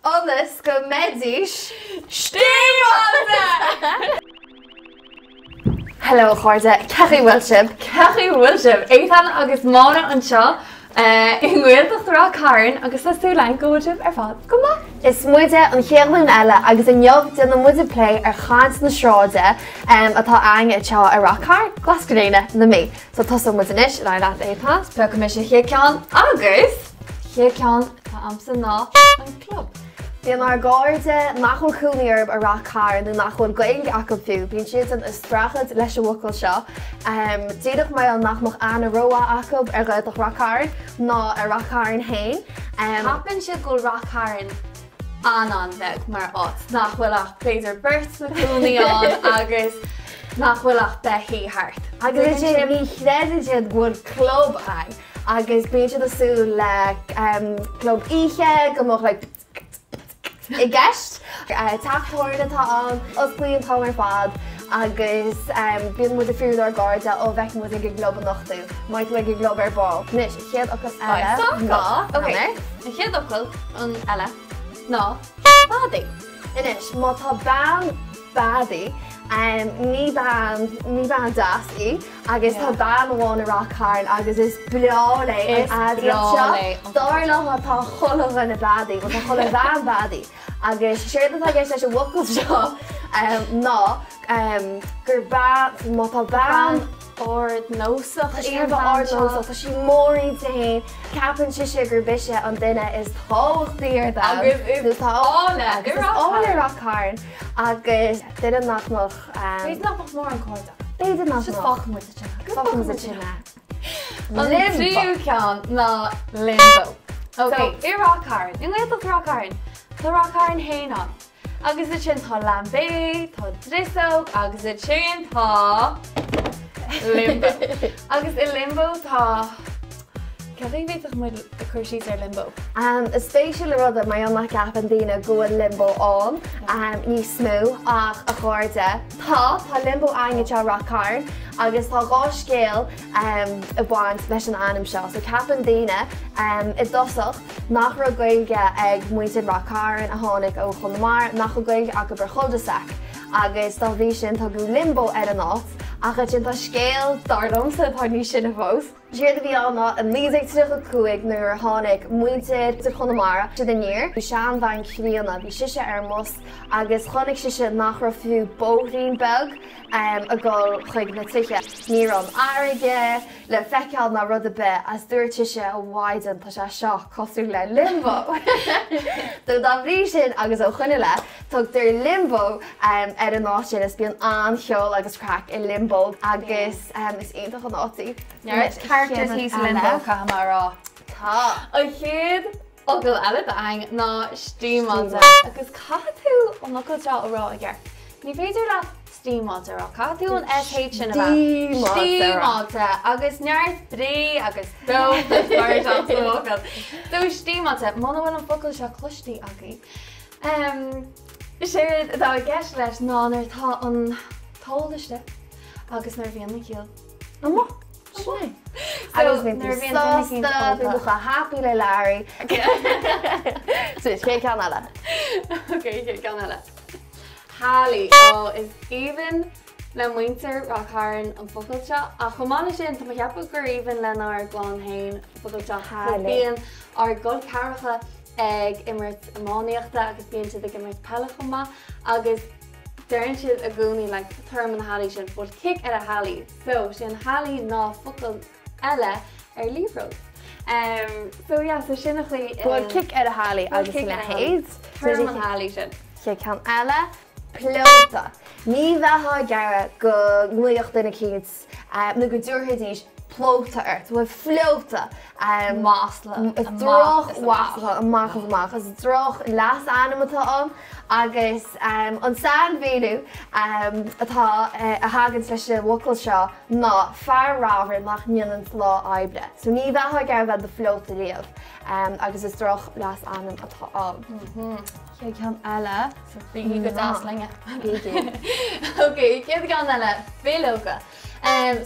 Ionas go mbeidís stímeáilte! Hello a chairde, cén chaoi a bhfuil sibh? Cén chaoi a bhfuil sibh? Étáin agus Máire anseo i nGaeltacht Ráth Cairn agus tá súil againn go bhfuil sibh ar fad go maith. Is muide an chéad ghlúin eile agus inniu déanfaidh muide plé ar chaint na sráide atá againn anseo i Ráth Cairn, Glas Gréine na Mí. So tosóidh muid anois, ar aghaidh leat Étáin. Piocfaidh mise an chéad ceann agus chéad ceann atá a'msa ná an club. Bíonn ár gcairde nach bhfuil cónaí orthu i Rath Cairn nó nach bhfuil Gaeilge acu fiú, bíonn siadsan ag streachailt leis an bhfocal seo. Díreach mar gheall nach mbeadh aithne rómhaith acu ar Ghaeltacht Rath Cairn ná ar Rath Cairn féin. Ceapann siad go bhfuil Rath Cairn an-an-bheag mar áit, nach bhfuil ach b'fhéidir beirt sna cónaí ann agus nach bhfuil ach beithígh thart. Agus ansin ní chreideann siad go bhfuil club ann. Agus bíonn siad ag súil le club oíche, go mbeadh like i gceist. Teach tábhairne atá ann, osclaíonn an t-am ar fad agus bíonn muid ag fiafraí dár gcairde, ó bhfeicfidh muid ag an gclub anocht thú, mbeidh tú ag an gclub ar ball. Anois, an chéad fhocal eile ná, Ok, an chéad fhocal an eile ná beadaí. Anois, má tá bean beadaí, ní bean, ní bean deas í. Agus tá bean amháin i Rath Cairn agus is breá léi an aidiacht seo. Dar léi tá chuile dhuine beadaí, bhuel tá chuile bhean beadaí. Agus séard atá i gceist leis an bhfocal seo ná gur bean, má tá bean ardnósach tá sí ardnósach, tá sí mór inti féin, ceapann sise gurb ise an duine is tábhachtaí ar domhan. Agus is áille i Rath Cairn agus duine nach mbeadh. B'fhéidir nach mbeadh mórán cairde. B'fhéidir nach mbeadh. Fágfaidh muid ansin. Fágfaidh muid ansin é. An tríú ceann ná limbo. So, i Ráth Cairn, i nGaeltacht Ráth Cairn, tá Ráth Cairn féin ann. Agus ansin tá Lambay, tá Drisóg agus ansin tá Limbo. Agus i Limbo tá Cén chaoi a bhféadfadh muid cur síos ar Limbo? Is spéisiúil an rud é mar gheall nach gceapann daoine go bhfuil Limbo ann níos mó ach a chairde, tá, tá Limbo againn anseo i Rath Cairn agus tá dhá scéal ag baint leis an ainm seo. So ceapann daoine i dtosach nach raibh Gaeilge ag muintir Rath Cairn a tháinig ó Chonamara, nach raibh Gaeilge acu ar chul-de-sac agus dá bhrí sin tugadh Limbo ar an áit ach ansin tá scéal, dar liomsa, atá níos sine fós. Séard a bhí ann ná i 1935 nuair a tháinig muintir Chonamara siad aniar, bhí seanbhean chríonna, bhí sise ar an mbus agus chonaic sise nach raibh fiú bóithrín beag ag dul chuig na tithe. Ní raibh an fharraige le feiceáil ná rud ar bith agus dúirt sise a mhaighdean tá sé seo cosúil le limbo. So dá bhrí sin agus ó shoin i leith tugtar limbo ar an áit sin is bíonn an-cheol agus craic i limbo agus is iontach an áit í. Neart characters thíos i limbo, caithfidh mé a rá. Tá. An chéad fhocal eile atá againn ná stíomáilte agus caithfidh tú an fhocal seo a rá i gceart. Ní féidir leat stíomáilte a rá, caithfidh tú an SH sin a bheith. Stíomáilte agus neart brí agus dócht agus mar sin sa bhfocal. So stíomáilte, muna bhfuil an focal seo cloiste agaibh, séard atá i gceist leis ná nuair atá an t-ól istigh agus nuair a bhíonn an chiall Amuigh. Sin é. Agus bíonn tú sásta, bíonn tú chomh happy le Larry. So, chéad ceann eile. Ok, chéad ceann eile. Hallaí. Ó, is aoibhinn le muintir Ráth Cairn an focal seo, ach chomh maith leis sin, tá mé ag ceapadh gur aoibhinn lenár gclann féin an focal seo. Hallaí. Bíonn ár gcol ceathracha ag imirt iománaíochta agus bíonn siad ag imirt peile chomh maith agus Deireann siad i gcónaí like tabhair dom an hallaí sin, bhuel cic ar a hallaí. So sé an hallaí ná focal eile ar liathróid. Um, so yeah, so sin an chaoi. Bhuel cic ar a hallaí agus a leithéid. Tabhair dom an hallaí sin. Chéad ceann eile, pleota. Ní bheifeá ag iarraidh go nglaofadh duine eicínt nó go dtabharfaidís pleota ort. Bhuel pleota. Masla. Droch mhasla amach is amach. Is droch leasainm atá ann. Agus an sainmhíniú atá a thaganns leis an bhfocal seo ná fear ramhar nach ndéananns lá oibre. So ní bheifeá ag iarraidh bheith i do phleota riamh agus is droch leasainm atá ann. Chéad cheann eile. So bígí go deas linne. Bígí. Ok, chéad cheann eile, bileoga.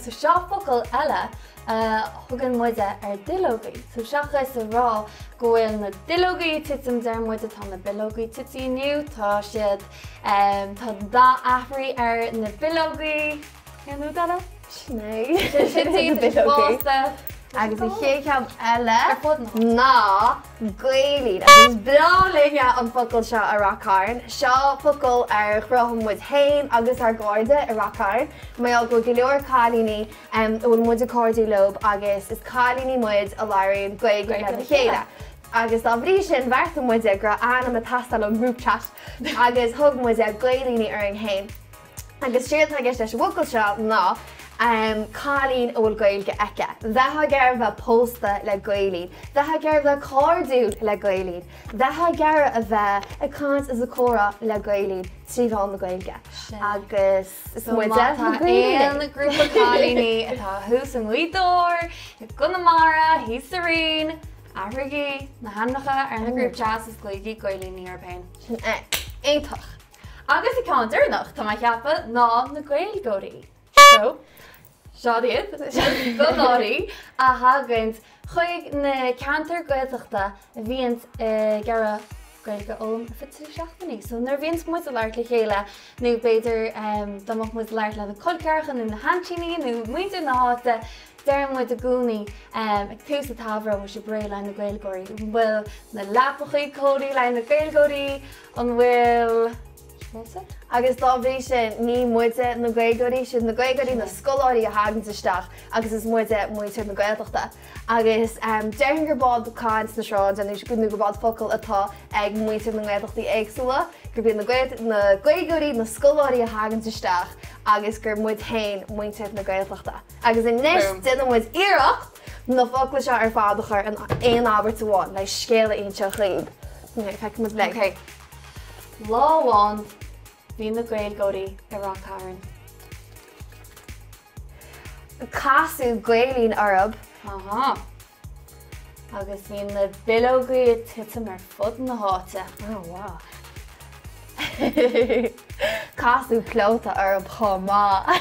So seo focal eile. A thugann muide ar duilleogaí. So seachas a rá go bhfuil na duilleogaí ag titim deir muide tá na bileogaí tite inniu, tá siad, tá dath athraithe ar na bileogaí. Aon rud eile? Sin é. Sin é, na bileogaí. Agus an chéad cheann eile ná Gaelín. Agus is breá linne an focal seo i Rath Cairn. Seo focal ar chruthaigh muid féin agus ár gcairde i Rath Cairn. Mar gheall go bhfuil go leor cailíní a bhfuil muide cairdiúil leob agus is cailíní muid a labhraíonn Gaeilge lena chéile. Agus dá bhrí sin bheartaigh muide go raibh ainm ag teastáil ón group chat agus thug muide Gaelíní orainn féin. Agus séard atá i gceist leis an bhfocal seo ná cailín a bhfuil Gaeilge aici. Bheifeá ag iarraidh bheith pósta le Gaelín. Bheifeá ag iarraidh bheith cairdiúil le Gaelín. Bheifeá ag iarraidh a bheith ag caint is ag comhrá le Gaelín trí mheán na Gaeilge. Agus is muide na Gaelíní. Aon grúpa cailíní atá thuas i nGaoth Dobhair, i gConamara, thíos sa Rinn, athraígí na hainmneacha ar na group chats is glaoigí Gaelíní oraibh féin. Sin é. Iontach. Agus an ceann deireanach, tá mé ag ceapadh, ná na Gaeilgeoirí. So, seo iad, na scoláirí a thagann chuig na ceantair Gaeltachta a bhíonns ag iarraidh Gaeilge a fhoghlaim ar feadh 3 seachtainí. So nuair a bhíonns muid ag labhairt le chéile, nó b'fhéidir dá mbeadh muid ag labhairt le na col ceathracha nó na haintíní nó muintir na háite, deireann muid i gcónaí ag tús an tsamhraidh, an bhfuil sibh réidh le haghaidh na Gaeilgeoirí? An bhfuil na leapachaí cóirithe le haghaidh na Gaeilgeoirí? An bhfuil Agus dá bhrí sin, ní muide na Gaeilgeoirí, siad na Gaeilgeoirí na scoláirí a thaganns isteach agus is muide muintir na Gaeltachta. Agus déarfainn gurb iad caint na sráide nó gurb iad focal atá ag muintir na nGaeltachtaí éagsúla, gurb iad na Gaeilgeoirí na scoláirí a thaganns isteach agus gur muid féin muintir na Gaeltachta. Agus anois déanfaidh muid iarracht na focla seo ar fad a chur in aon abairt amháin le scéal a inseacht dhaoibh. Ok, feicfidh muid linn. Ok. Lá amháin bhí na Gaeilgeoirí i Ráth Cairn. Casadh Gaelín orthub. Aha. Agus bhí na bileogaí ag titim ar fud na háite. Oh wow. Casadh pleota orthub chomh maith.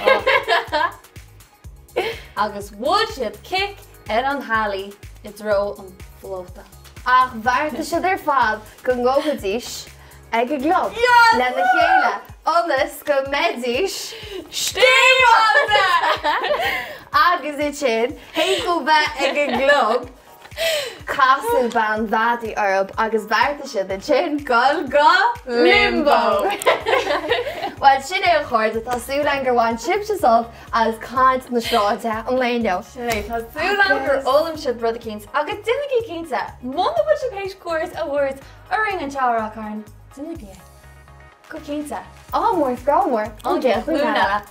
Agus bhuail siad cic ar an alley i dtreo an phlóta. Ach bheartaigh siad ar fad go ngabhfaidís ag an gclub lena chéile ionas go mbeidís stíomálta! Agus ansin, théis dóibh bheith ag an gclub, Casadh bean Mhaidí orthub agus bheartaigh siad ansin dul go Limbo! Bhuel, sin é a chairde, tá súil againn gur bhain sibhse sult as caint na sráide an lae inniu. Sin é, tá súil agam gur fhoghlaim sibh rud eicínt agus déanaigí cinnte, muna bhfuil sibh théis cuairt a thabhairt orainn anseo i Ráth Cairn, déanaigí é. Go cinnte. Ádh mór is grá mór ón gcéad ghlúin eile.